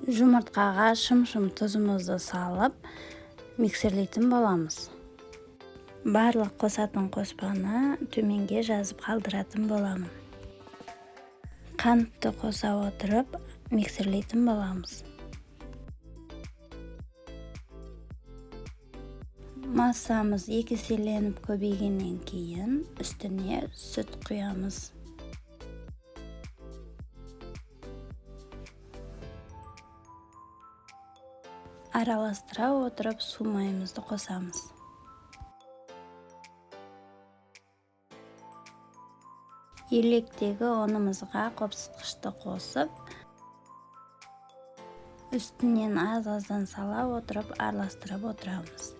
Жұмыртқаға шым-шым тұзымызды салып, миксерлейтін боламыз. Барлық қосатын қоспаны төменге жазып қалдыратын боламын. Қантты қоса отырып, миксерлейтін боламыз. Массамыз екі еселеніп көбейгеннен кейін үстіне сүт құямыз. Араластыра отырып су майымызды қосамыз. Електегі ұнымызға қопсытқышты қосып, үстінен аз-аздан сала отырып араластырып отырамыз.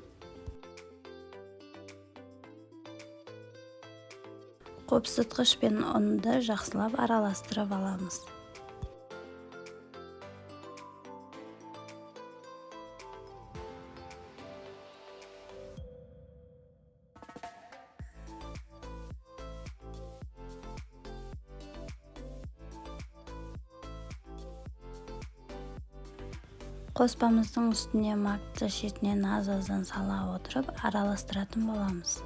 Қопсытқыш пен ұнды жақсылап араластырып аламыз. Қоспамыздың үстіне макты шетінен аз-аздан сала отырып араластыратын боламыз.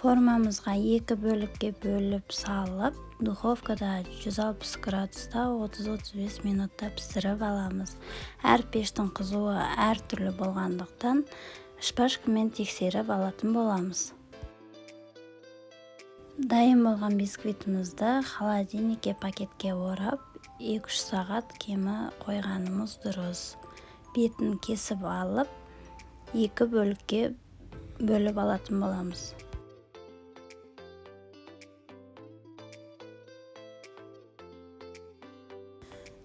Формамызға екі бөлікке бөліп салып, духовкада 160 градуста 30-35 минутта пісіріп аламыз. Әр пештің қызуы әртүрлі болғандықтан шпажкамен тексеріп алатын боламыз. Дайын болған бисквитімізді холодильникке пакетке орап, 2-3 сағат кемі қойғанымыз дұрыс. Бетін кесіп алып, екі бөлікке бөліп алатын боламыз.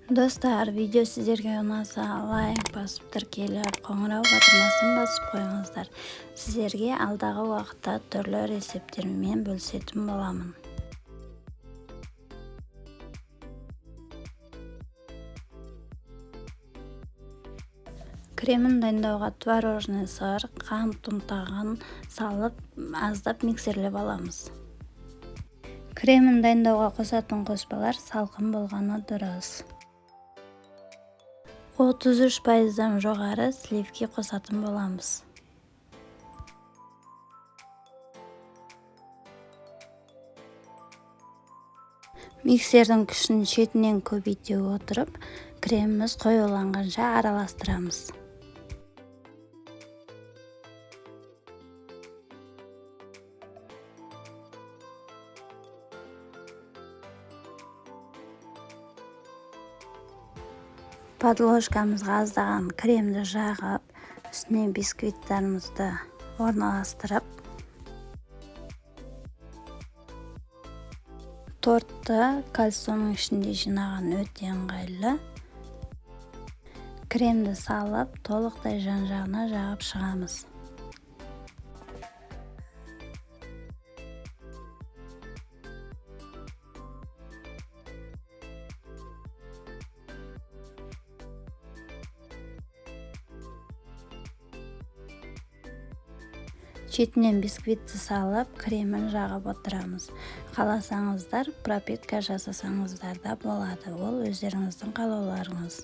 Достар, видео сіздерге ұнаса, лайк басып, тіркеліп, қоңырау батырмасын басып қойыңыздар. Сіздерге алдағы уақытта түрлі рецепттермен бөлісетін боламын. Кремін дайындауға творожный сыр, қант ұнтағын салып, аздап миксерлеп аламыз. Кремін дайындауға қосатын қоспалар салқын болғаны дұрыс. 33%-дан жоғары сливки қосатын боламыз. Миксердің күшін шетінен көбейте отырып, креміміз қоюланғанша араластырамыз. Подложкамызға аздаған кремді жағып, үстіне бисквиттарымызды орналастырып, тортты кальсонның ішінде жинаған өте ыңғайлы. Кремді салып, толықтай жан-жағына жағып шығамыз. Шетінен бисквитті салып, кремін жағып отырамыз. Қаласаңыздар, пропитка жасасаңыздар да болады. Ол өздеріңіздің қалауларыңыз.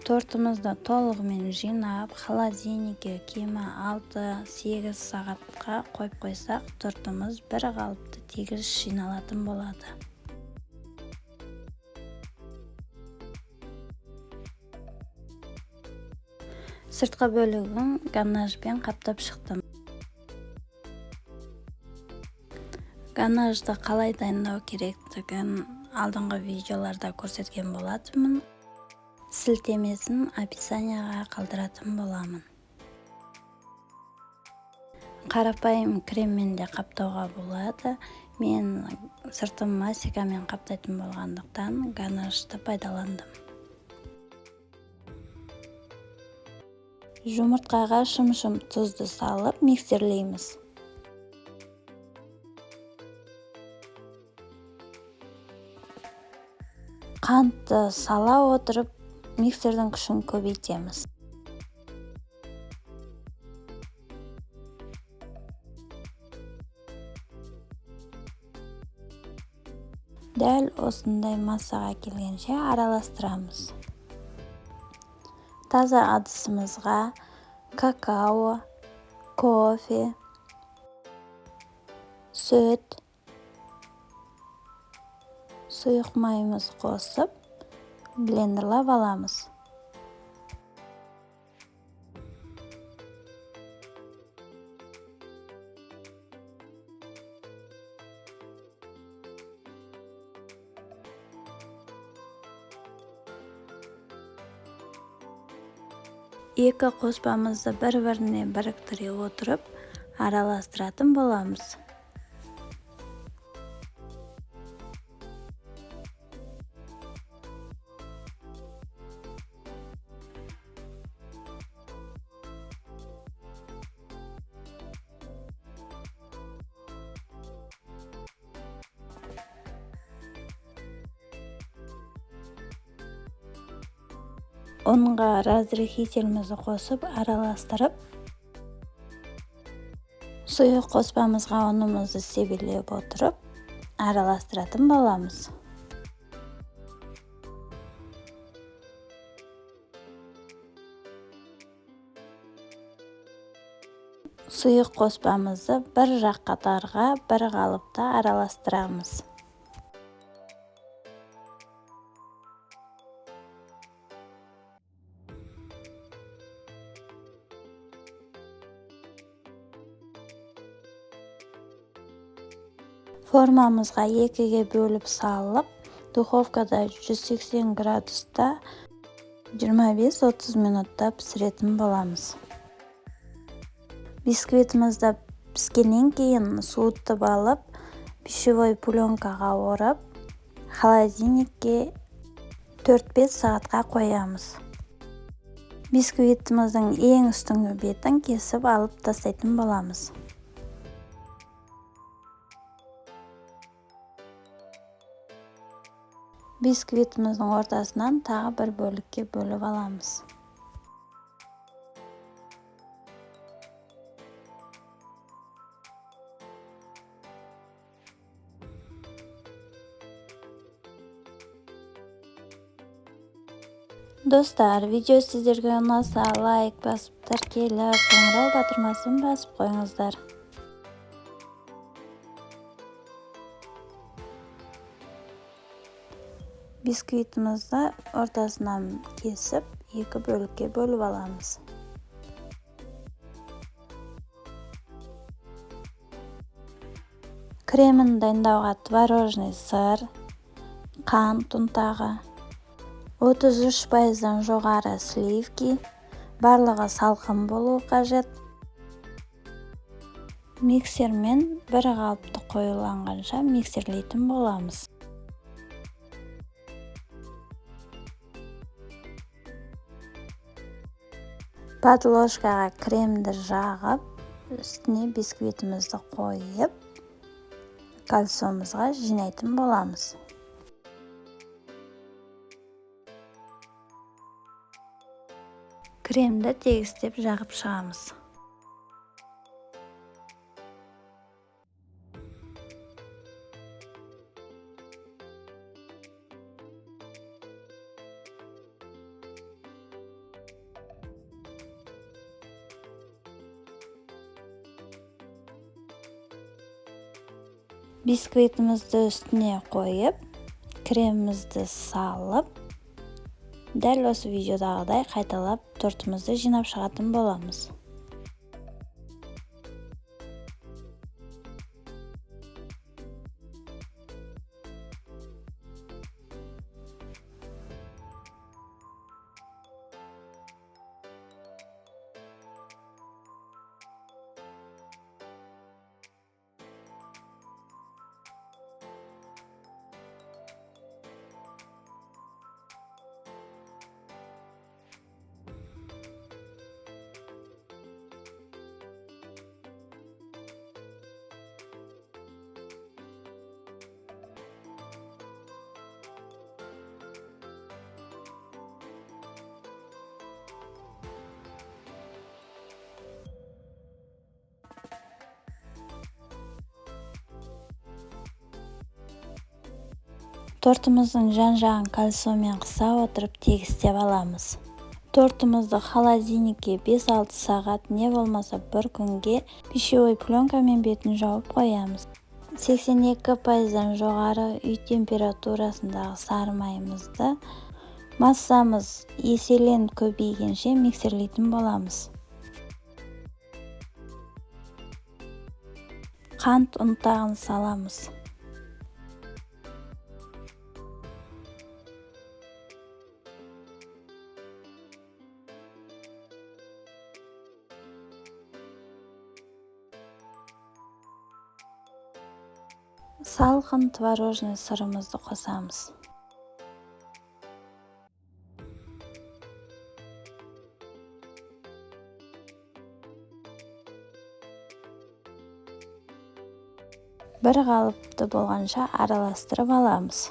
Тортымызды толығымен жинап, холодильникке кемі 6-8 сағатқа қойып қойсақ, тортымыз бір қалыпты тегіс жиналатын болады. Сыртқы бөлігін ганажбен қаптап шықтым. Ганажды қалай дайындау керектігін алдыңғы видеоларда көрсеткен болатынмын. Сілтемесін описанияға қалдыратын боламын. Қарапайым креммен де қаптауға болады. Мен сыртын масикамен қаптайтын болғандықтан ганашты пайдаландым. Жұмыртқаға шым-шым тұзды салып миксерлейміз. Қантты сала отырып миксердің күшін көбейтеміз. Дәл осындай массаға келгенше араластырамыз. Таза ыдысымызға какао, кофе, сүт, сұйық майымыз қосып, блендерлап аламыз. Екі қоспамызды бір-біріне біріктіре отырып, араластыратын боламыз. Ұнға разрыхителімізді қосып, араластырып, сұйық қоспамызға ұнымызды себелеп отырып, араластыратын боламыз. Сұйық қоспамызды бір жақ қатарға, бір қалыпта араластырамыз. Формамызға екіге бөліп салып, духовкада 180 градуста 25-30 минутта пісіретін боламыз. Бисквитімізді піскеннен кейін суытып алып, пищевой пленкаға орап, холодильникке 4-5 сағатқа қоямыз. Бисквитіміздің ең үстіңгі бетін кесіп алып тастайтын боламыз. Бисквитіміздің ортасынан тағы бір бөлікке бөліп аламыз. Достар, видео сіздерге ұнаса, лайк басып, тіркеліп, қоңырау батырмасын басып қойыңыздар. Бисквитімізді ортасынан кесіп, екі бөлікке бөліп аламыз. Кремін дайындауға творожный сыр, қант ұнтағы, 33%-дан жоғары сливки, барлығы салқын болуы қажет. Миксермен бір қалыпты қоюланғанша миксерлейтін боламыз. Подложкаға кремді жағып, үстіне бисквитімізді қойып, кольцомызға жинайтын боламыз. Кремді тегістеп жағып шығамыз. Бисквитімізді үстіне қойып, кремімізді салып, дәл осы видеодағыдай қайталап тортымызды жинап шығатын боламыз. Тортымыздың жан-жағын кальсонмен қыса отырып тегістеп аламыз. Тортымызды холодильникке 5-6 сағат, не болмаса бір күнге пищевой пленкамен бетін жауып қоямыз. 82%-дан жоғары үй температурасындағы сары майымызды массамыз еселеніп көбейгенше миксерлейтін боламыз. Қант ұнтағын саламыз. Салқын творожный сырымызды қосамыз. Бір қалыпты болғанша араластырып аламыз.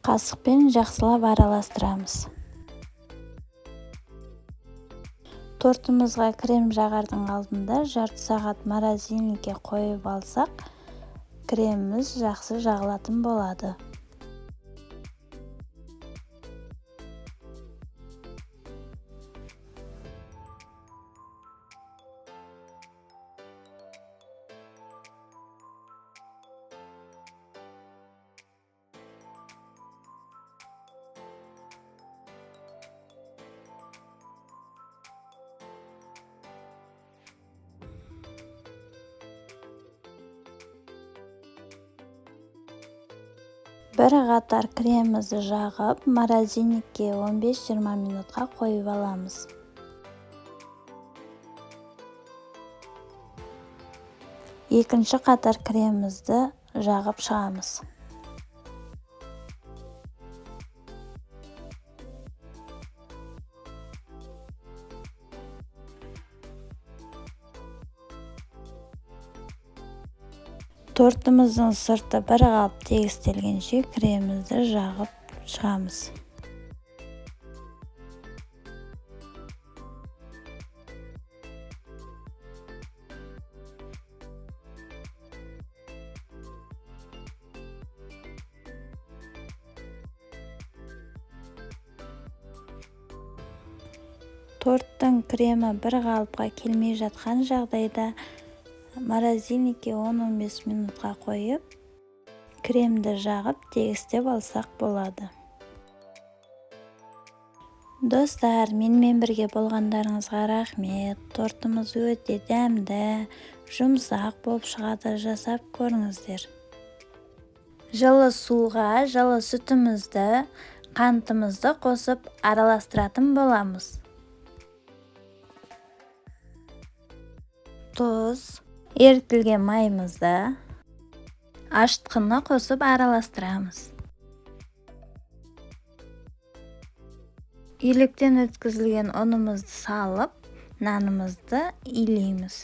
Қасықпен жақсылап араластырамыз. Тортымызға крем жағардың алдында жарты сағат морозильникке қойып алсақ, креміміз жақсы жағылатын болады. Бір қатар кремімізді жағып, морозильникке 15-20 минутқа қойып аламыз. Екінші қатар кремімізді жағып шығамыз. Тортымыздың сырты бір қалып тегістелгенше кремімізді жағып шығамыз. Торттың кремі бір қалыпқа келмей жатқан жағдайда морозильникке 10-15 минутқа қойып, кремді жағып тегістеп алсақ болады. Достар, менімен бірге болғандарыңызға рахмет. Тортымыз өте дәмді, жұмсақ болып шығады, жасап көріңіздер. Жылы суға жылы сүтімізді, қантымызды қосып араластыратын боламыз. Тұз, ерітілген майымызды, ашытқыны қосып араластырамыз. Електен өткізілген ұнымызды салып, нанымызды илейміз.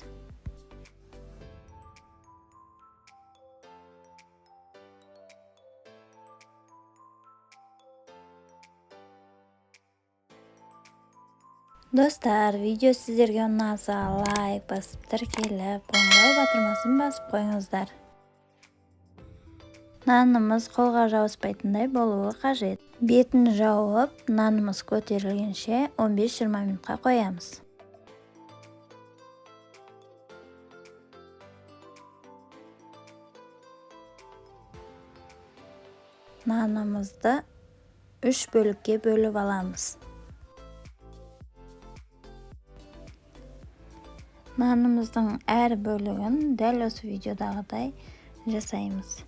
Достар, видео сіздерге ұнаса лайк басып, тіркеліп, қоңырау батырмасын басып қойыңыздар. Нанымыз қолға жабыспайтындай болуы қажет. Бетін жауып, нанымыз көтерілгенше 15-20 минутқа қоямыз. Нанымызды 3 бөлікке бөліп аламыз. Нанымыздың әр бөлігін дәл осы видеодағыдай жасаймыз.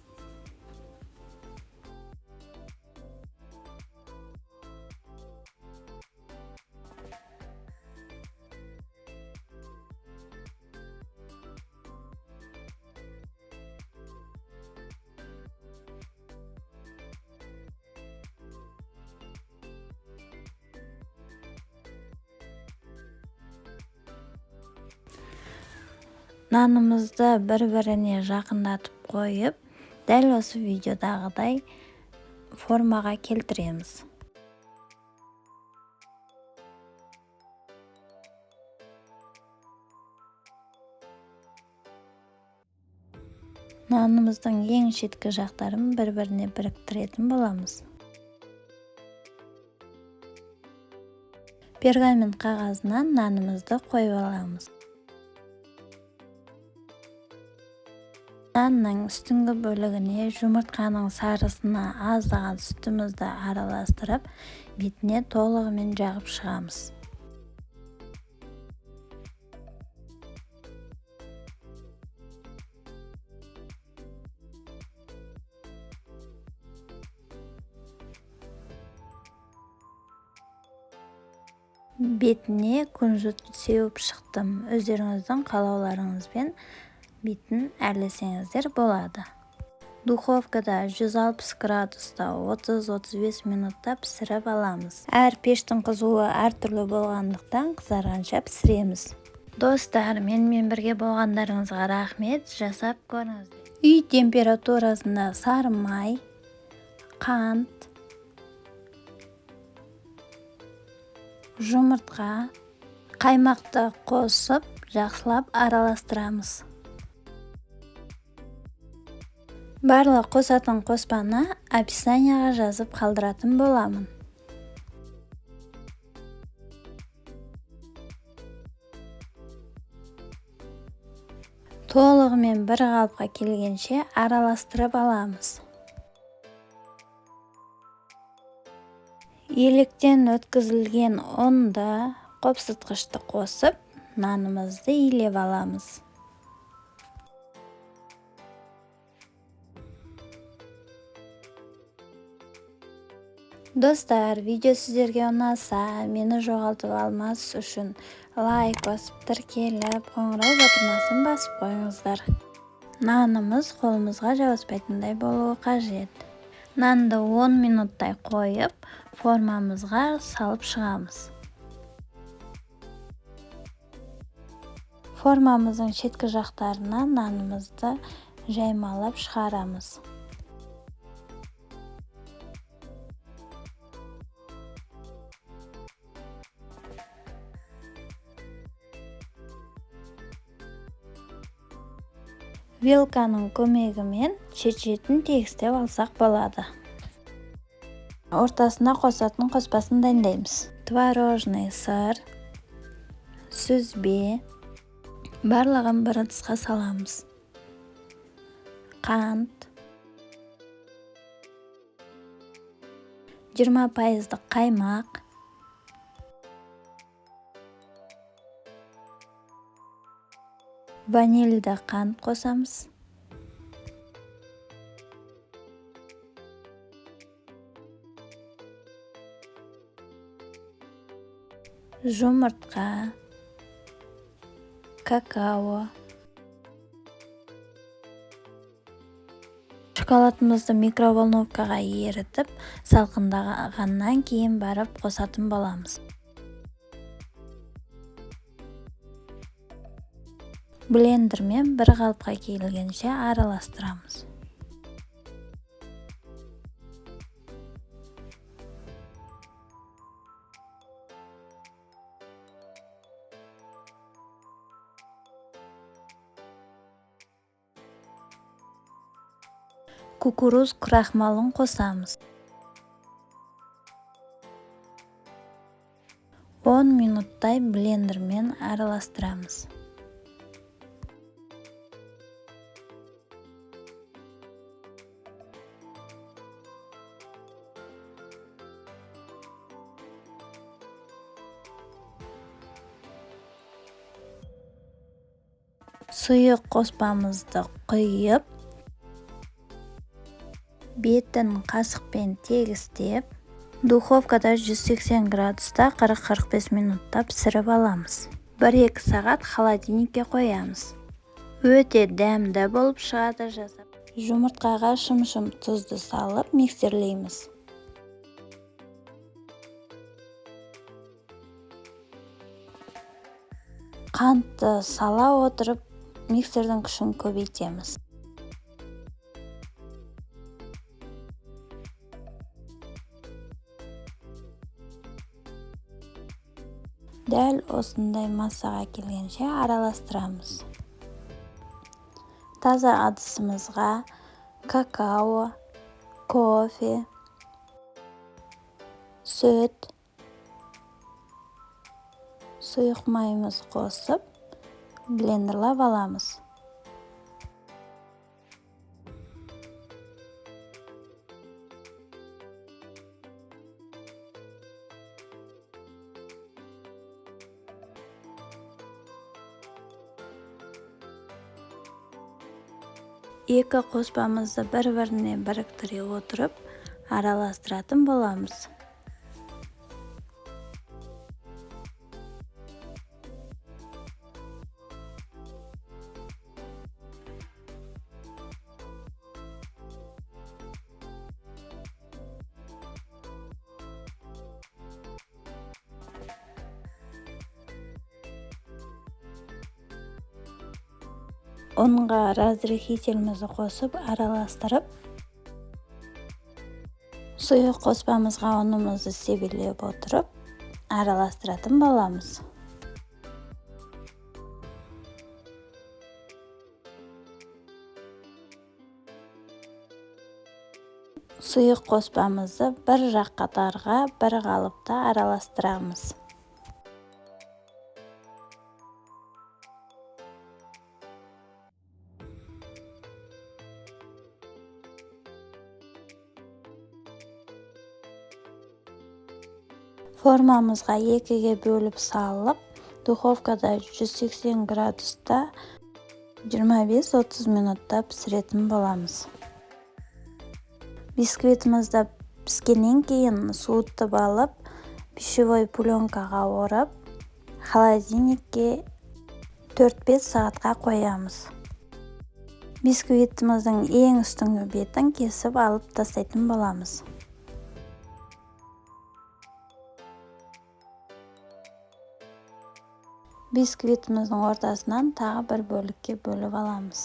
Нанымызды бір-біріне жақындатып қойып, дәл осы видеодағыдай формаға келтіреміз. Нанымыздың ең шеткі жақтарын бір-біріне біріктіретін боламыз. Пергамент қағазына нанымызды қойып аламыз. Нанның үстіңгі бөлігіне жұмыртқаның сарысына аздаған сүтімізді араластырып, бетіне толығымен жағып шығамыз. Бетіне күнжіт сеуіп шықтым. Өздеріңіздің қалауларыңызбен бетін әрлесеңіздер болады. Духовкада 160 градуста 30-35 минутта пісіріп аламыз. Әр пештің қызуы әртүрлі болғандықтан қызарғанша пісіреміз. Достар, менімен бірге болғандарыңызға рахмет. Жасап көріңіздер. Үй температурасында сары май, қант, жұмыртқа, қаймақты қосып жақсылап араластырамыз. Барлық қосатын қоспаны описанияға жазып қалдыратын боламын. Толығымен бір қалыпқа келгенше араластырып аламыз. Електен өткізілген ұнды қопсытқышты қосып, нанымызды илеп аламыз. Достар, видео сіздерге ұнаса, мені жоғалтып алмас үшін лайк басып, тіркеліп, қоңырау батырмасын басып қойыңыздар. Нанымыз қолымызға жабыспайтындай болуы қажет. Нанды 10 минуттай қойып, формамызға салып шығамыз. Формамыздың шеткі жақтарына нанымызды жаймалап шығарамыз. Вилканың көмегімен шет-шетін тегістеп алсақ болады. Ортасына қосатын қоспасын дайындаймыз. Творожный сыр, сүзбе, барлығын бір ыдысқа саламыз. Қант, 20% қаймақ, ванильді қант қосамыз. Жұмыртқа, какао. Шоколадымызды микроволновкаға ерітіп, салқындағаннан кейін барып қосатын боламыз. Блендермен бір қалыпқа келгенше араластырамыз. Кукуруз крахмалын қосамыз. 10 минуттай блендермен араластырамыз. Сұйық қоспамызды құйып, бетін қасықпен тегістеп, духовкада 180 градуста 40-45 минутта пісіріп аламыз. 1-2 сағат холодильникке қоямыз. Өте дәмді болып шығады жасап. Жұмыртқаға шым-шым тұзды салып миксерлейміз. Қантты сала отырып, миксердің күшін көбейтеміз. Дәл осындай массаға келгенше араластырамыз. Таза ыдысымызға какао, кофе, сүт, сұйық майымыз қосып, блендерлап аламыз. Екі қоспамызды бір-біріне біріктіре отырып, араластыратын боламыз. Ұнға разрыхителімізді қосып, араластырып, сұйық қоспамызға ұнымызды себелеп отырып, араластыратын боламыз. Сұйық қоспамызды бір жақ қатарға, бір қалыпта араластырамыз. Формамызға екіге бөліп салып, духовкада 180 градуста 25-30 минутта пісіретін боламыз. Бисквитімізді піскеннен кейін суытып алып, пищевой пленкаға орап, холодильникке 4-5 сағатқа қоямыз. Бисквитіміздің ең үстіңгі бетін кесіп алып тастайтын боламыз. Бисквитіміздің ортасынан тағы бір бөлікке бөліп аламыз.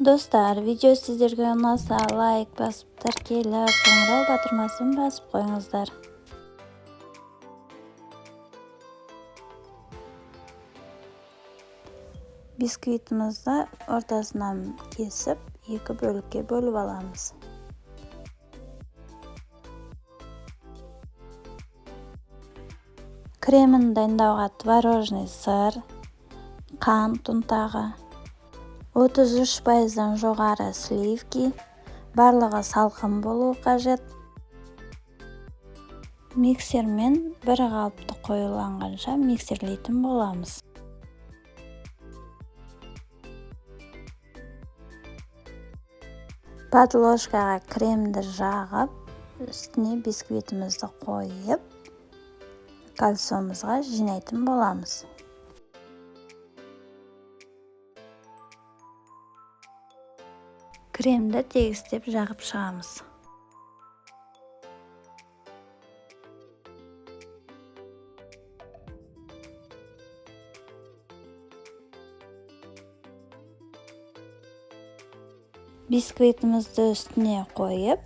Достар, видео сіздерге ұнаса, лайк басып, тіркеліп, қоңырау батырмасын басып қойыңыздар. Бисквитімізді ортасынан кесіп, екі бөлікке бөліп аламыз. Кремін дайындауға творожный сыр, қант ұнтағы, 33%-дан жоғары сливки, барлығы салқын болуы қажет. Миксермен бір қалыпты қоюланғанша миксерлейтін боламыз. Подложкаға кремді жағып, үстіне бисквитімізді қойып, кольцомызға жинайтын боламыз. Кремді тегістеп жағып шығамыз. Бисквитімізді үстіне қойып,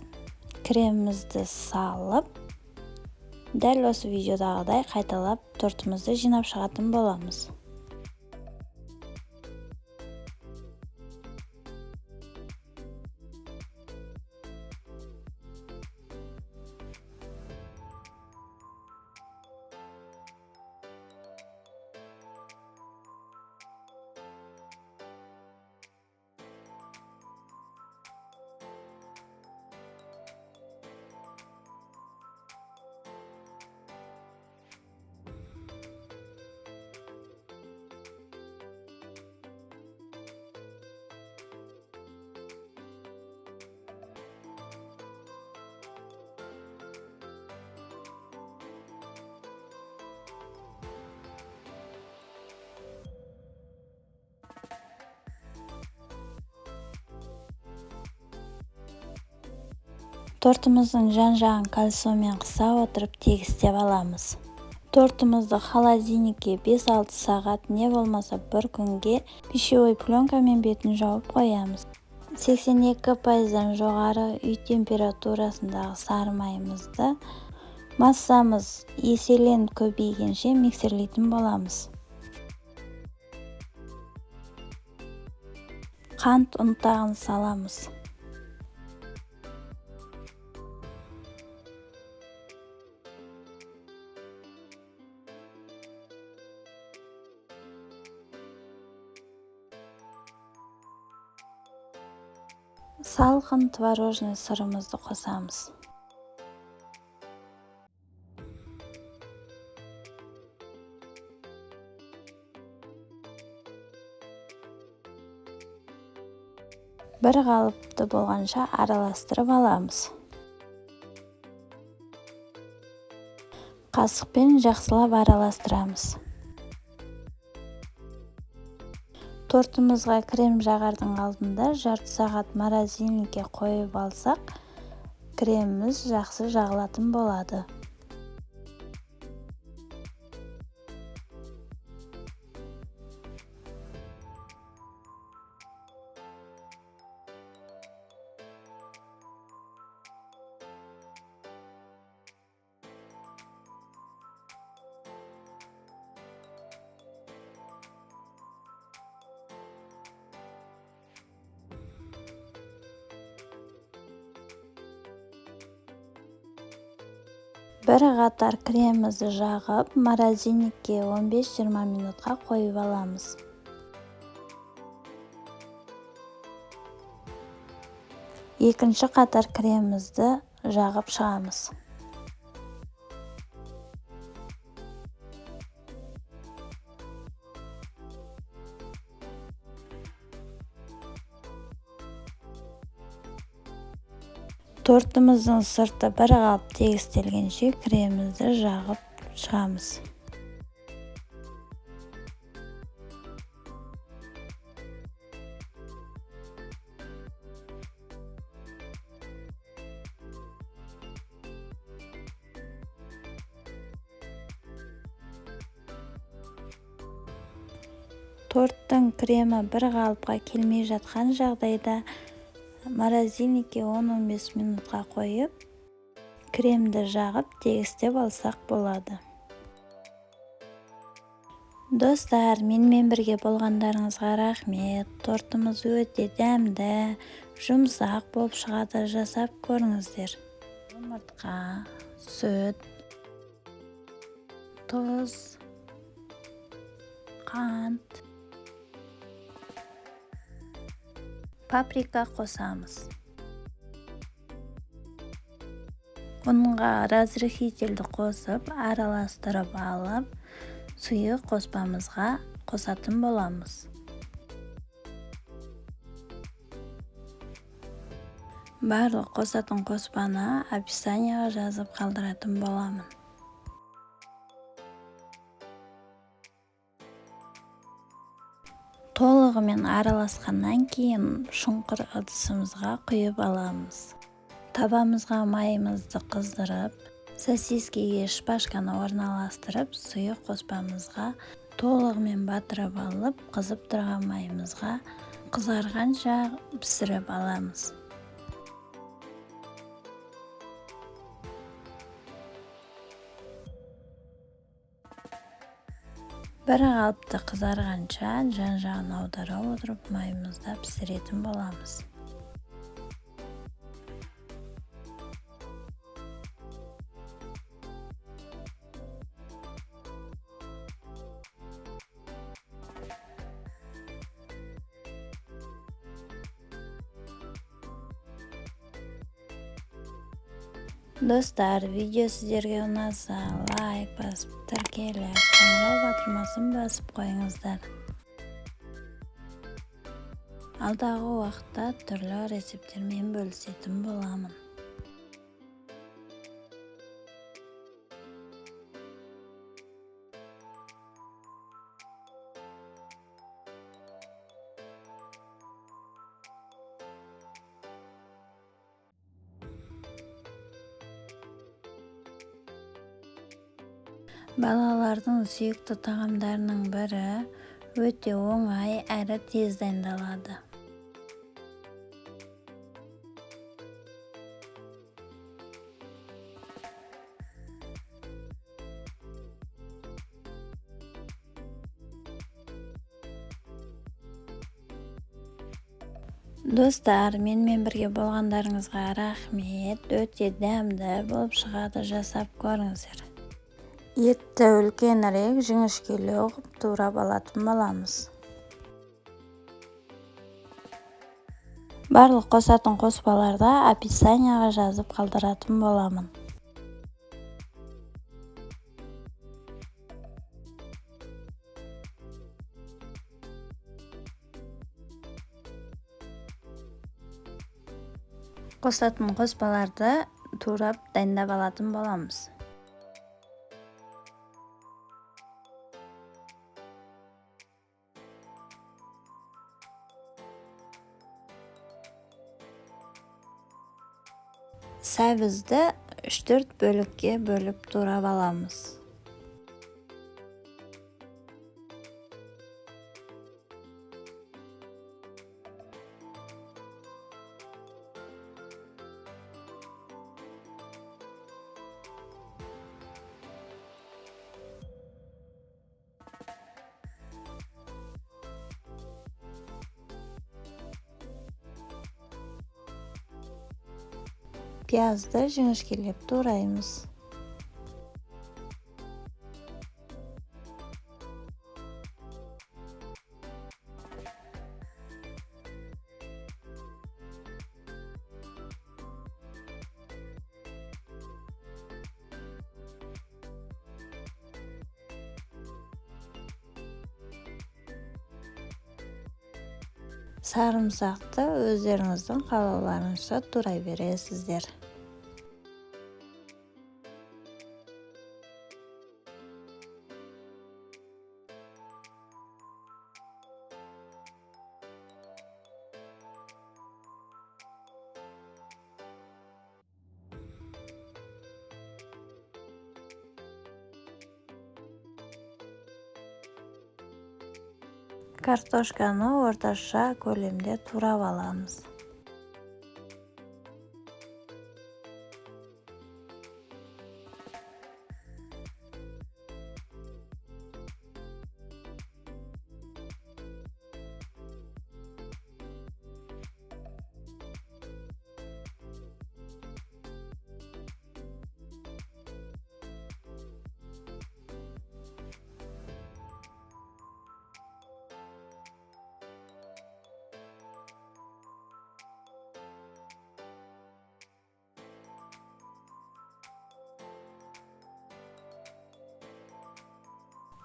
кремімізді салып, дәл осы видеодағыдай қайталап тортымызды жинап шығатын боламыз. Тортымыздың жан-жағын кольцомен қыса отырып тегістеп аламыз. Тортымызды холодильникке 5-6 сағат, не болмаса бір күнге пищевой пленкамен бетін жауып қоямыз. 82%-дан жоғары үй температурасындағы сары майымызды массамыз еселеніп көбейгенше миксерлейтін боламыз. Қант ұнтағын саламыз. Салқын творожный сырымызды қосамыз. Бір қалыпты болғанша араластырып аламыз. Қасықпен жақсылап араластырамыз. Тортымызға крем жағардың алдында жарты сағат морозильникке қойып алсақ, креміміз жақсы жағылатын болады. Бір қатар кремімізді жағып, морозильникке 15-20 минутқа қойып аламыз. Екінші қатар кремімізді жағып шығамыз. Тортымыздың сырты бір қалып тегістелгенше кремімізді жағып шығамыз. Торттың кремі бір қалыпқа келмей жатқан жағдайда морозильникке 10-15 минутқа қойып, кремді жағып тегістеп алсақ болады. Достар, менімен бірге болғандарыңызға рахмет. Тортымыз өте дәмді, жұмсақ болып шығады, жасап көріңіздер. Жұмыртқа, сүт, тұз, қант, паприка қосамыз. Ұнға разрыхлительді қосып, араластырып алып, сұйық қоспамызға қосатын боламыз. Барлық қосатын қоспаны описанияға жазып қалдыратын боламын. Толығымен араласқаннан кейін шұңқыр ыдысымызға құйып аламыз. Табамызға майымызды қыздырып, сосискеге шпажканы орналастырып, сұйық қоспамызға толығымен батырып алып, қызып тұрған майымызға қызарғанша пісіріп аламыз. Бір қалыпты қызарғанша жан-жағын аудара отырып майымызда пісіретін боламыз. Достар, видео сіздерге ұнаса, лайк басып, тіркеліп, қоңырау батырмасын басып қойыңыздар. Алдағы уақытта түрлі рецепттермен бөлісетін боламын. Балалардың сүйікті тағамдарының бірі, өте оңай әрі тез дайындалады. Достар, менімен бірге болғандарыңызға рахмет. Өте дәмді болып шығады, жасап көріңіздер. Етті үлкенірек, жіңішкелеу қылып турап алатын боламыз. Барлық қосатын қоспаларды описанияға жазып қалдыратын боламын. Қосатын қоспаларды турап дайындап алатын боламыз. Сәбізді 3-4 бөлікке бөліп турап аламыз. Пиязды жіңішкелеп тураймыз. Сарымсақты өздеріңіздің қалауларыңызша турай бересіздер. Картошканы орташа көлемде турап аламыз.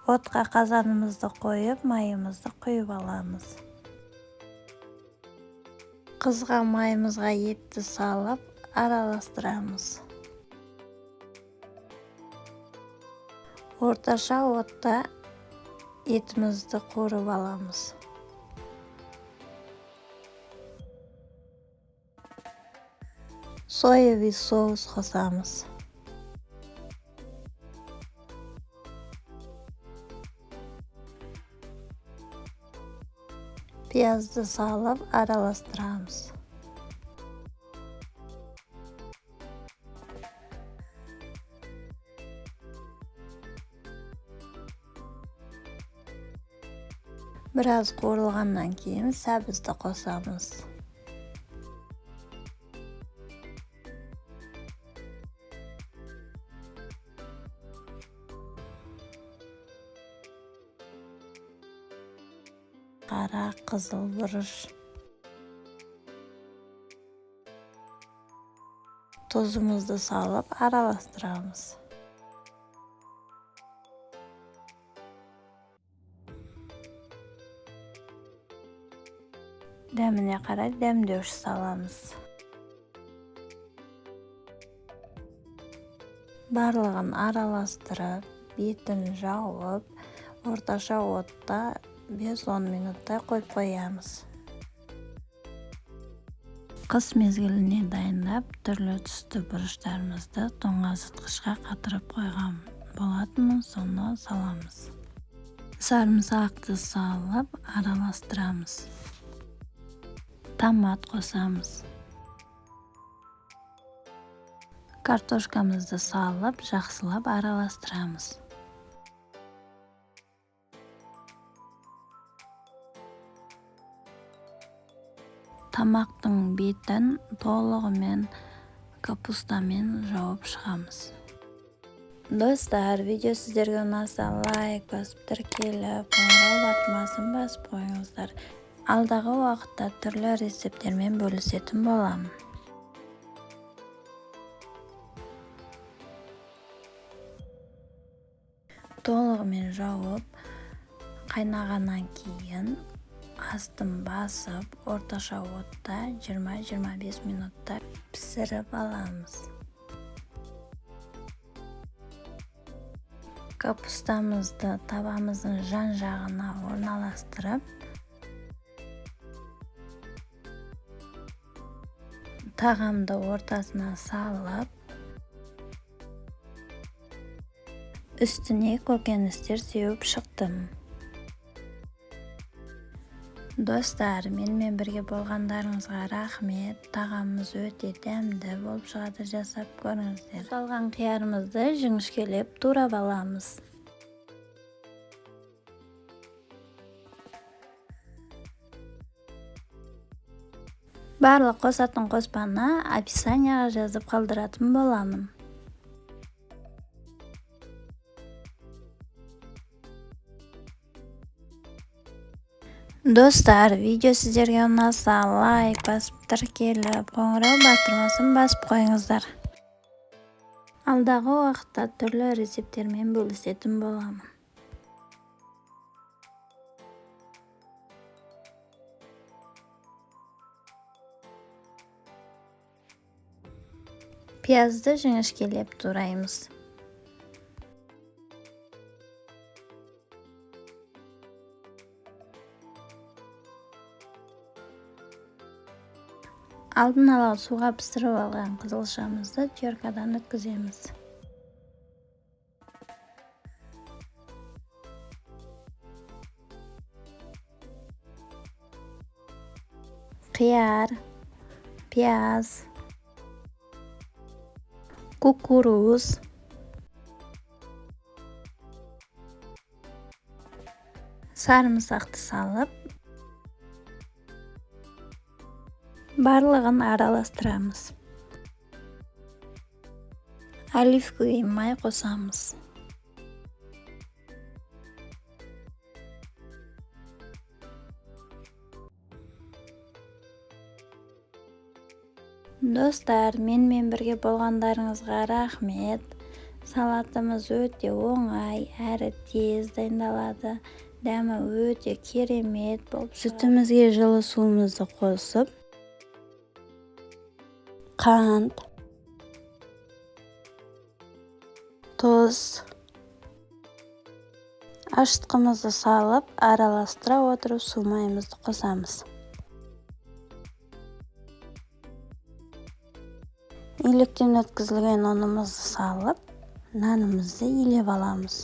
Отқа қазанымызды қойып, майымызды құйып аламыз. Қызған майымызға етті салып, араластырамыз. Орташа отта етімізді қуырып аламыз. Соевый соус қосамыз. Пиязды салып араластырамыз. Біраз қуырылғаннан кейін сәбізді қосамыз. Қара, қызыл бұрыш. Тұзымызды салып араластырамыз. Дәміне қарай дәмдеуіш саламыз. Барлығын араластырып, бетін жауып, орташа отта 5-10 минуттай қойып қоямыз. Қыс мезгіліне дайындап, түрлі түсті бұрыштарымызды тоңазытқышқа қатырып қойған болатынмын, соны саламыз. Сарымсақты салып араластырамыз. Томат қосамыз. Картошкамызды салып, жақсылап араластырамыз. Тамақтың бетін толығымен капустамен жауып шығамыз. Достар, видео сіздерге ұнаса лайк басып, тіркеліп, қоңырау батырмасын басып қойыңыздар. Алдағы уақытта түрлі рецепттермен бөлісетін боламын. Толығымен жауып, қайнағаннан кейін астын басып, орташа отта 20-25 минутта пісіріп аламыз. Капустамызды табамыздың жан-жағына орналастырып, тағамды ортасына салып, үстіне көкөністер сеуіп шықтым. Достар, менімен бірге болғандарыңызға рахмет. Тағамымыз өте дәмді болып шығады, жасап көріңіздер. Салған қиярымызды жіңішкелеп турап аламыз. Барлық қосатын қоспаны описанияға жазып қалдыратын боламын. Достар, видео сіздерге ұнаса лайк басып, тіркеліп, қоңырау батырмасын басып қойыңыздар. Алдағы уақытта түрлі рецепттермен бөлісетін боламын. Пиязды жіңішкелеп тураймыз. Алдын ала суға пісіріп алған қызылшамызды теркадан өткіземіз. Қияр, пияз, кукуруз, сарымсақты салып, барлығын араластырамыз. Оливковый май қосамыз. Достар, менімен бірге болғандарыңызға рахмет. Салатымыз өте оңай, әрі тез дайындалады. Дәмі өте керемет болып шығады. Сүтімізге жылы суымызды қосып, қант, тұз, ашытқымызды салып, араластыра отырып су майымызды қосамыз. Електен өткізілген ұнымызды салып, нанымызды илеп аламыз.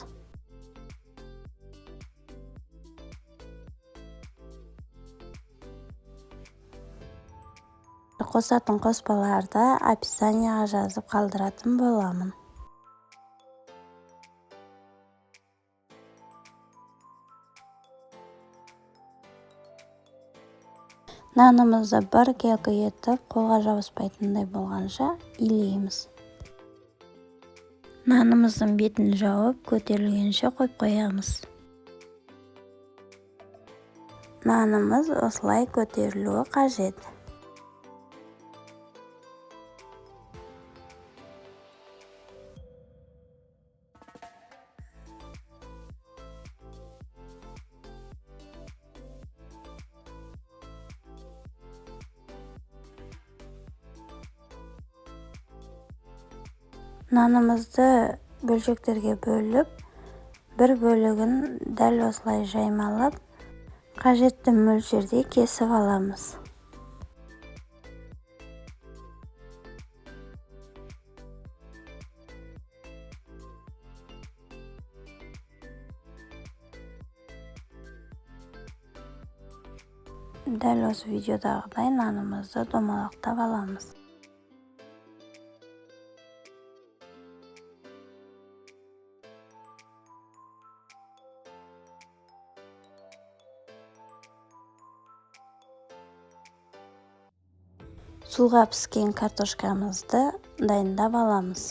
Қосатын қоспаларды описанияға жазып қалдыратын боламын. Нанымызды біркелкі етіп, қолға жабыспайтындай болғанша илейміз. Нанымыздың бетін жауып, көтерілгенше қойып қоямыз. Нанымыз осылай көтерілуі қажет. Нанымызды бөлшектерге бөліп, бір бөлігін дәл осылай жаймалап, қажетті мөлшерде кесіп аламыз. Дәл осы видеодағыдай нанымызды домалақтап аламыз. Суға піскен картошкамызды дайындап аламыз.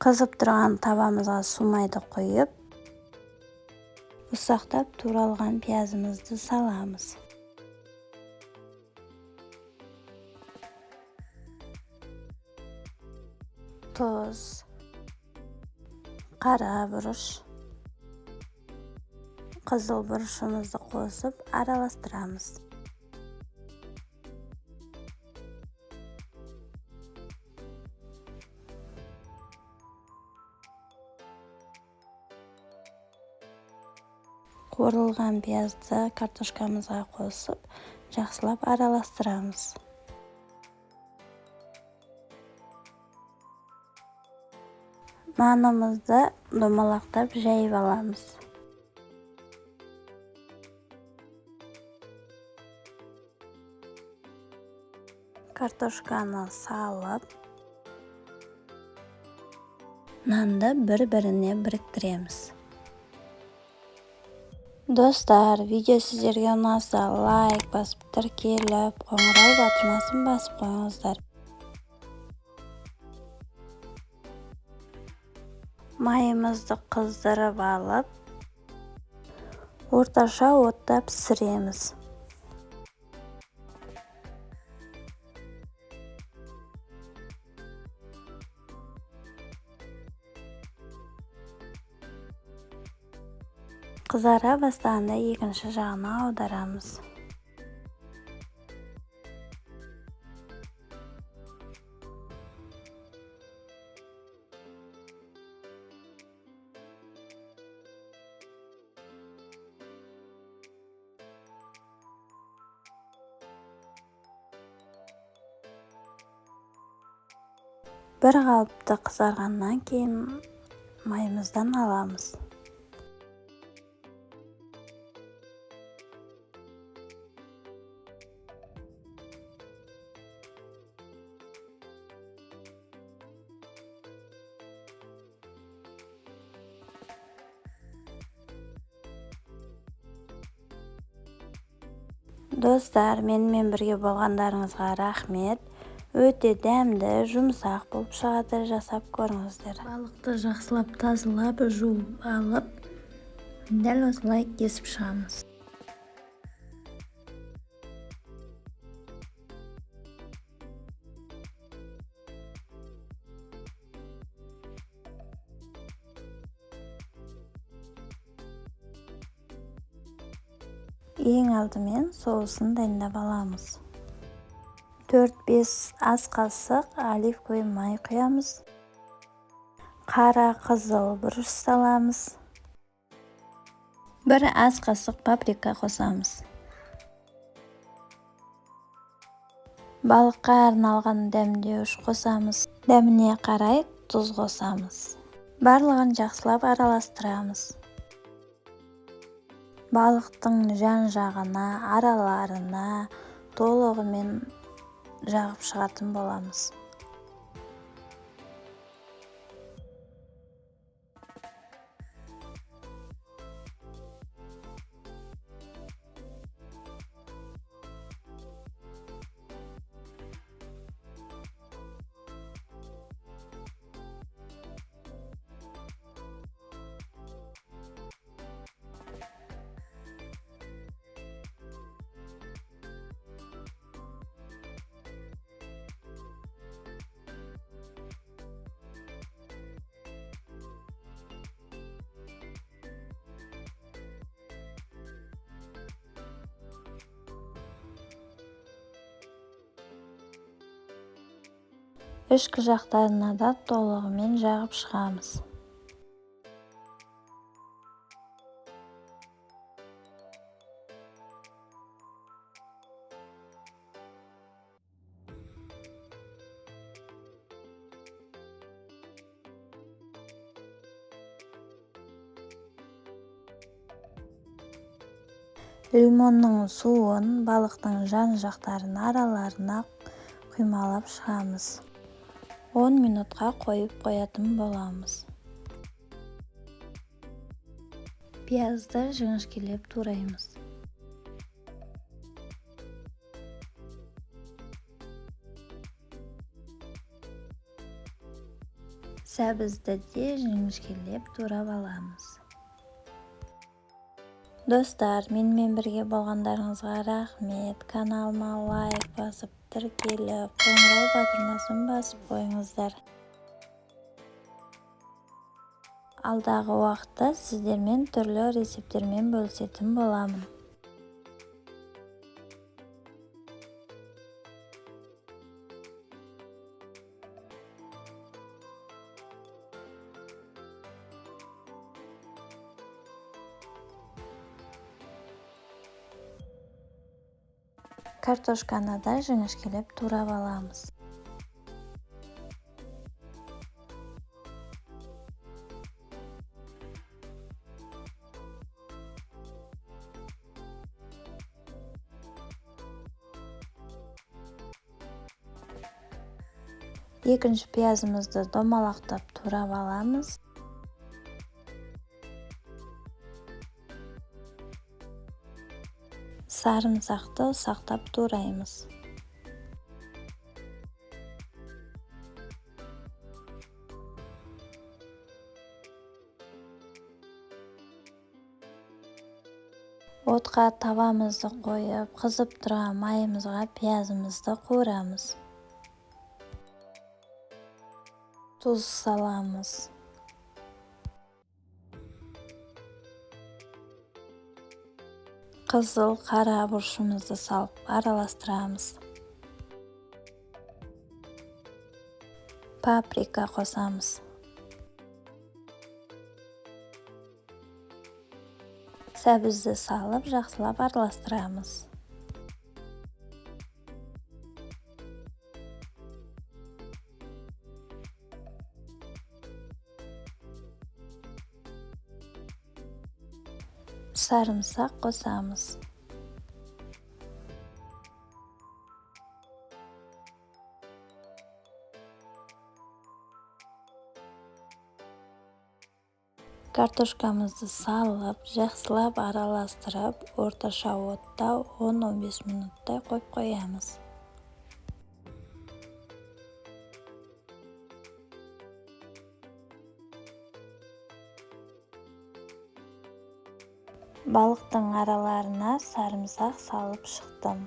Қызып тұрған табамызға сумайды құйып, ұсақтап туралған пиязымызды саламыз. Тұз, қара бұрыш, қызыл бұрышымызды қосып араластырамыз. Қуырылған пиязды картошкамызға қосып, жақсылап араластырамыз. Нанымызды домалақтап жайып аламыз. Картошканы салып, нанды бір-біріне біріктіреміз. Достар, видео сіздерге ұнаса, лайк басып, тіркеліп, қоңырау батырмасын басып қойыңыздар. Майымызды қыздырып алып, орташа отта пісіреміз. Қызара бастағанда екінші жағына аударамыз. Бір қалыпты қызарғаннан кейін майымыздан аламыз. Достар, менімен бірге болғандарыңызға рахмет. Өте дәмді, жұмсақ болып шығады, жасап көріңіздер. Балықты жақсылап тазалап, жуып алып, дәл осылай кесіп шығамыз. Ең алдымен соусын дайындап аламыз. 4-5 ас қасық оливковый май құямыз. Қара қызыл бұрыш саламыз. 1 ас қасық паприка қосамыз. Балыққа арналған дәмдеуіш қосамыз. Дәміне қарай тұз қосамыз. Барлығын жақсылап араластырамыз. Балықтың жан-жағына, араларына толығымен жағып шығатын боламыз. Ішкі жақтарына да толығымен жағып шығамыз. Лимонның суын балықтың жан-жақтарына, араларына құймалап шығамыз. 10 минутқа қойып қоятын боламыз. Пиязды жіңішкелеп тураймыз. Сәбізді де жіңішкелеп турап аламыз. Достар, менімен бірге болғандарыңызға рахмет. Каналыма лайк басып, тіркеліп, қоңырау батырмасын басып қойыңыздар. Алдағы уақытта сіздермен түрлі рецепттермен бөлісетін боламын. Картошканы да жіңішкелеп турап аламыз. Екінші пиязымызды домалақтап турап аламыз. Сарымсақты ұсақтап тураймыз. Отқа табамызды қойып, қызып тұрған майымызға пиязымызды қуырамыз. Тұз саламыз. Қызыл қара бұрышымызды салып араластырамыз. Паприка қосамыз. Сәбізді салып жақсылап араластырамыз. Сарымсақ қосамыз. Картошкамызды салып, жақсылап араластырып, орташа отта 10-15 минуттай қойып қоямыз. Балықтың араларына сарымсақ салып шықтым.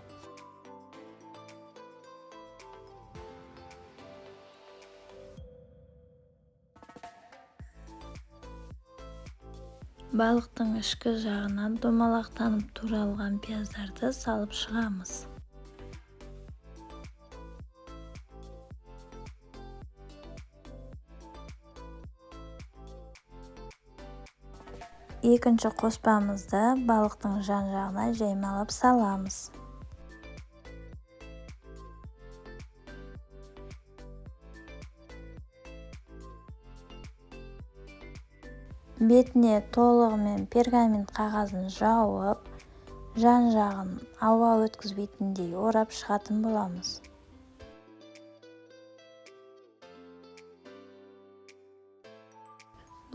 Балықтың ішкі жағынан домалақтанып туралған пияздарды салып шығамыз. Екінші қоспамызды балықтың жан-жағына жаймалап саламыз. Бетіне толығымен пергамент қағазын жауып, жан-жағын ауа өткізбейтіндей орап шығатын боламыз.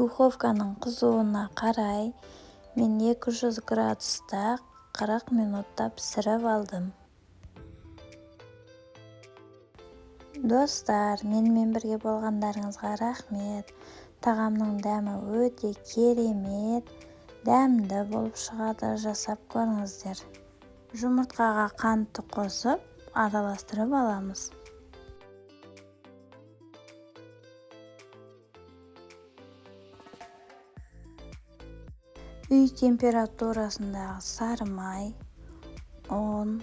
Духовканың қызуына қарай мен 200 градуста 40 минутта пісіріп алдым. Достар, менімен бірге болғандарыңызға рахмет. Тағамның дәмі өте керемет, дәмді болып шығады, жасап көріңіздер. Жұмыртқаға қантты қосып, араластырып аламыз. Үй температурасындағы сары май, ұн,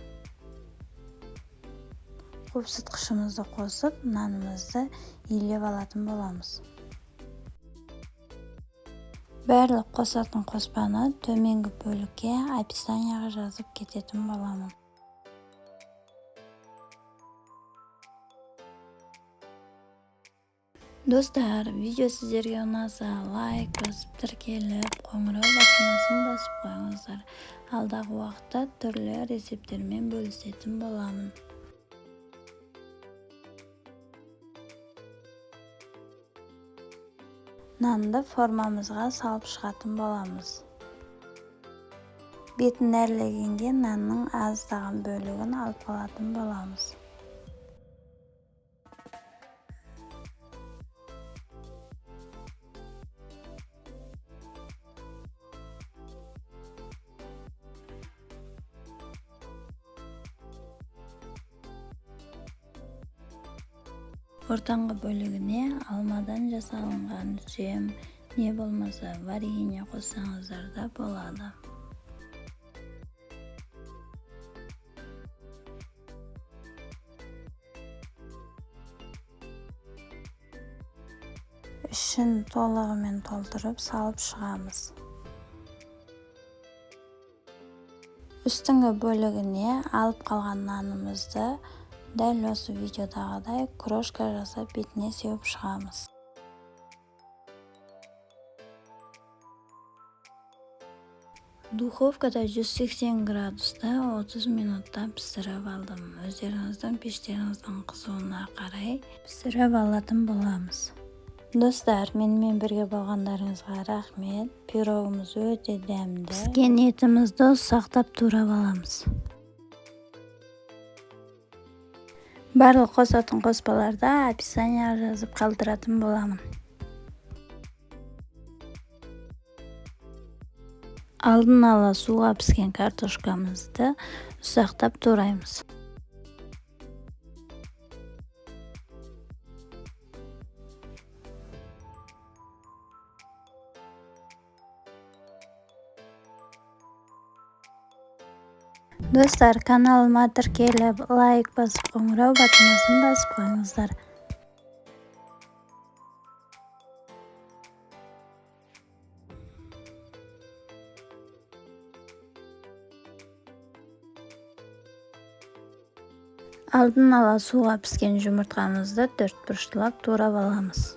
қопсытқышымызды қосып, нанымызды илеп алатын боламыз. Барлық қосатын қоспаны төменгі бөлікке, описанияға жазып кететін боламын. Достар, видео сіздерге ұнаса, лайк басып, тіркеліп, қоңырау батырмасын басып қойыңыздар. Алдағы уақытта түрлі рецепттермен бөлісетін боламын. Нанды формамызға салып шығатын боламыз. Бетін нәрлегенге нанның аздаған бөлігін алып қалатын боламыз. Ортаңғы бөлігіне алмадан жасалынған джем, не болмаса варенье қоссаңыздар да болады. Ішін толығымен толтырып салып шығамыз. Үстіңгі бөлігіне алып қалған нанымызды дәл осы видеодағыдай крошка жасап бетіне сеуіп шығамыз. Духовкада 180 градуста 30 минутта пісіріп алдым. Өздеріңіздің пештеріңіздің қызуына қарай пісіріп алатын боламыз. Достар, менімен бірге болғандарыңызға рахмет. Пирогымыз өте дәмді. Піскен етімізді ұсақтап турап аламыз. Барлық қосатын қоспаларды описанияға жазып қалдыратын боламын. Алдын ала суға піскен картошкамызды ұсақтап тураймыз. Достар, каналыма тіркеліп, лайк басып, қоңырау батырмасын басып қойыңыздар. Алдын ала суға піскен жұмыртқамызды төрт бұрыштылап турап аламыз.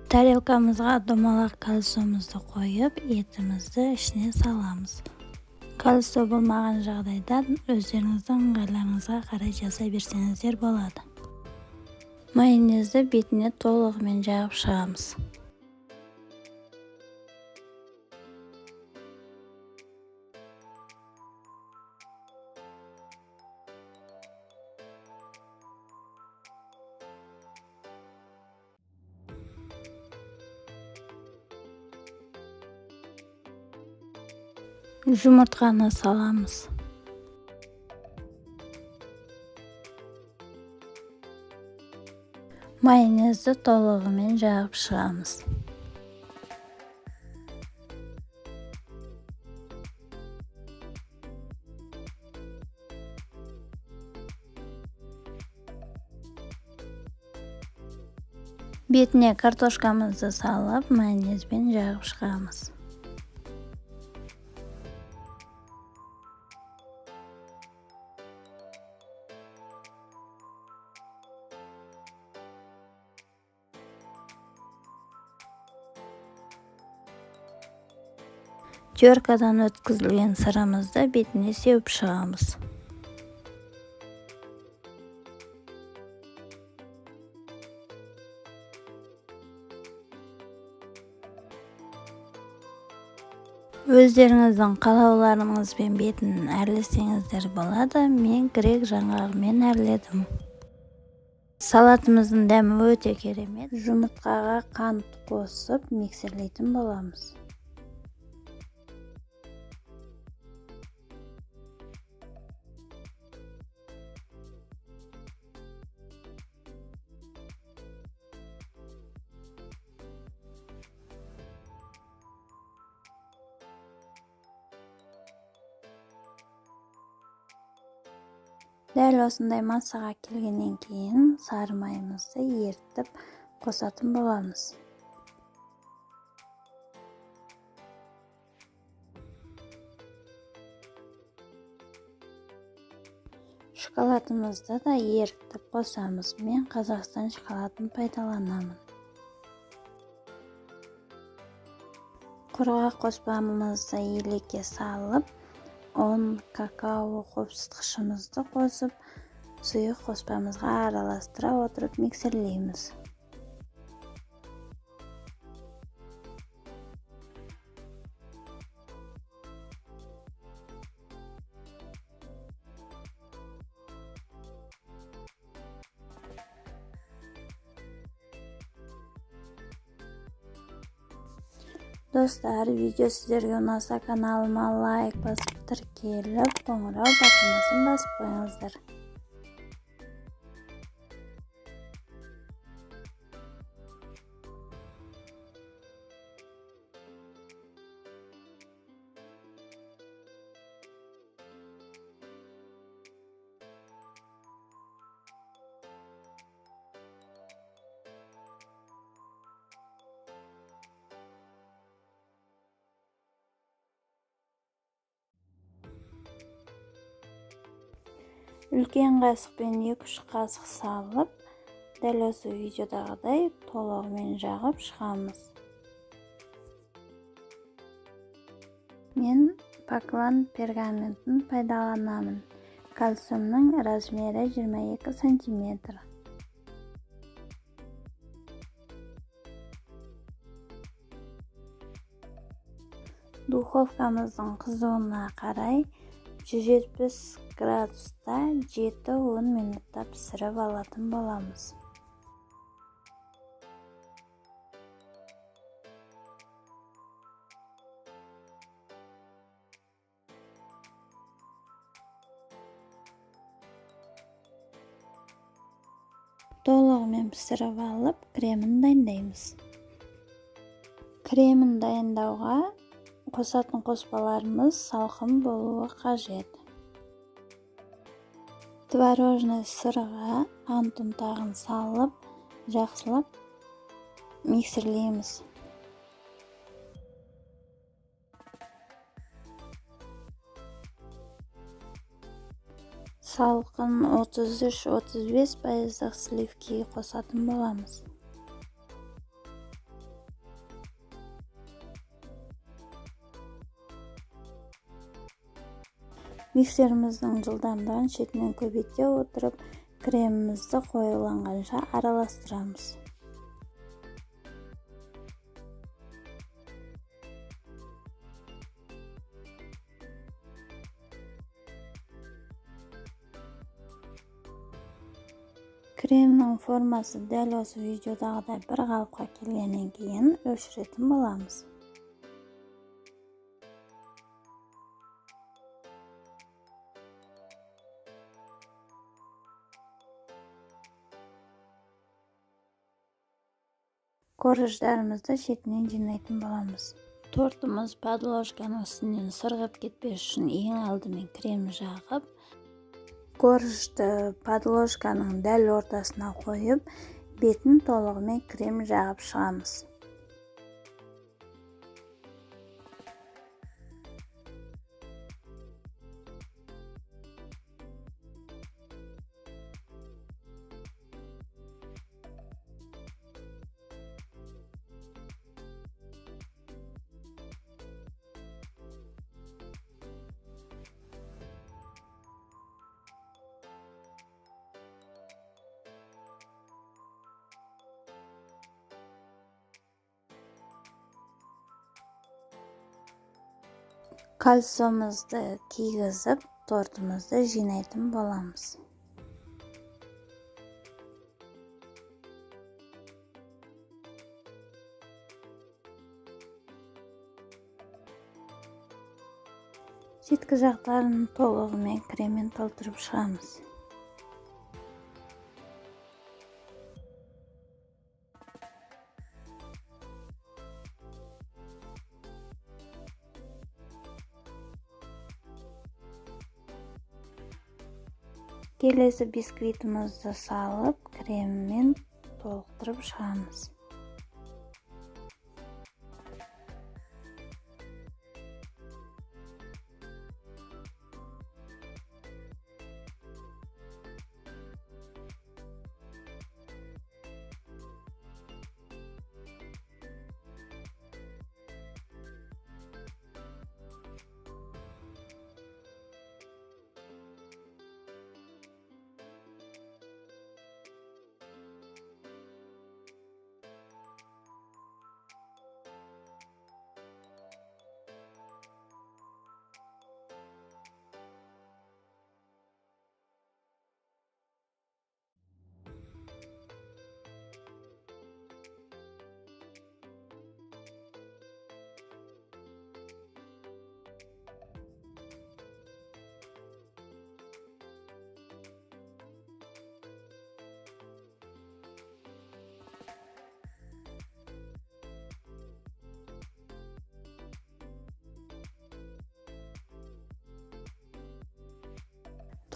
Тарелкамызға домалақ кальсомызды қойып, етімізді ішіне саламыз. Кальсо болмаған жағдайда өздеріңіздің ыңғайларыңызға қарай жасай берсеңіздер болады. Майонезді бетіне толығымен жағып шығамыз. Жұмыртқаны саламыз. Майонезді толығымен жағып шығамыз. Бетіне картошкамызды салып, майонезбен жағып шығамыз. Теркадан өткізілген сырымызды бетіне сеуіп шығамыз. Өздеріңіздің қалауларыңызбен бетін әрлесеңіздер болады. Мен грек жаңғағымен әрледім. Салатымыздың дәмі өте керемет. Жұмыртқаға қант қосып миксерлейтін боламыз. Дәл осындай массаға келгеннен кейін сары майымызды ерітіп қосатын боламыз. Шоколадымызды да ерітіп қосамыз. Мен Қазақстан шоколадын пайдаланамын. Құрғақ қоспамызды елекке салып, ұн, какао қопсытқышымызды қосып, Сұйық қоспамызға араластыра отырып миксерлейміз. Достар, видео сіздерге ұнаса, каналыма лайк басып, тіркеліп, қоңырау батырмасын басып қойыңыздар. Үлкен қасықпен 2-3 қасық салып, дәл осы видеодағыдай толығымен жағып шығамыз. Мен паклан пергаментін пайдаланамын. Кольцомның размері 22 сантиметр. Духовкамыздың қызуына қарай 170 градуста 7-10 минутта пісіріп алатын боламыз. Толығымен пісіріп алып, кремін дайындаймыз. Кремін дайындауға қосатын қоспаларымыз салқын болуы қажет. Творожный сырға ант ұнтағын салып, жақсылап миксерлейміз. Салқын 33-35 пайыздық сливки қосатын боламыз. Миксеріміздің жылдамдығын шетінен көбейте отырып, кремімізді қоюланғанша араластырамыз. Кремнің формасы дәл осы видеодағыдай бір қалыпқа келгеннен кейін өшіретін боламыз. Корждарымызды шетінен жинайтын боламыз. Тортымыз подложканың үстінен сырғып кетпес үшін ең алдымен крем жағып, коржды подложканың дәл ортасына қойып, бетін толығымен крем жағып шығамыз. Кольцомызды кигізіп, тортымызды жинайтын боламыз. Шеткі жақтарын толығымен креммен толтырып шығамыз. Келесі бисквитімізді салып, креммен толықтырып шығамыз.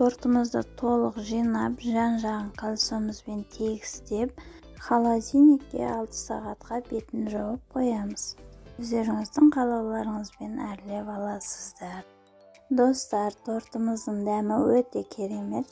Тортымызды толық жинап, жан-жағын кольцомызбен тегістеп, холодильникке 6 сағатқа бетін жауып қоямыз. Өздеріңіздің қалауларыңызбен әрлеп аласыздар. Достар, тортымыздың дәмі өте керемет.